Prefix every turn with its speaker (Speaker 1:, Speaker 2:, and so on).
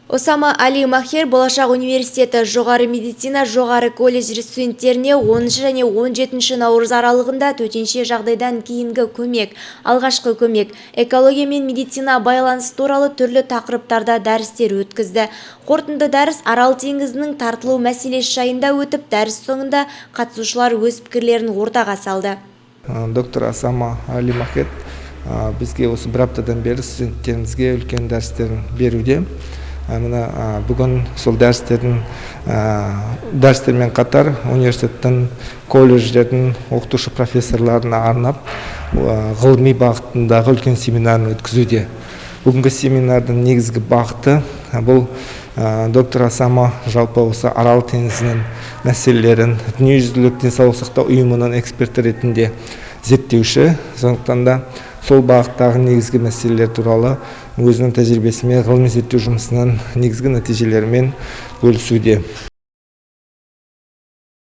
Speaker 1: Осама Али Махер Болашақ университеті жоғары медицина жоғары колледжі студенттеріне 10 және 17 наурыз аралығында төтенше жағдайдан кейінгі көмек, алғашқы көмек, экология мен медицина байланысы туралы түрлі тақырыптарда дәрістер өткізді. Қорытынды дәріс Арал теңізінің тартылу мәселесі жайында өтіп, дәріс соңында қатысушылар өз пікірлерін ортаға салды.
Speaker 2: Доктор Осама Али Махет бізге осы бір аптадан бері студенттерімізге үлкен дәрістерін беруде. Мына бүгін сол дәрістермен қатар университеттің, колледждердің оқытушы профессорларына арнап ғылыми бағытындағы үлкен семинарын өткізуде. Бүгінгі семинардың негізгі бағыты бұл доктор Осама жалпы осы Арал теңізінің мәселелерін Дүниежүзілік денсаулық сақтау ұйымының эксперті ретінде зерттеуші, сондықтан да сол бағыттағы негізгі мәселелер туралы өзінің тәжірибесімен, ғылыми зерттеу жұмысының негізгі нәтижелерімен бөлісуде.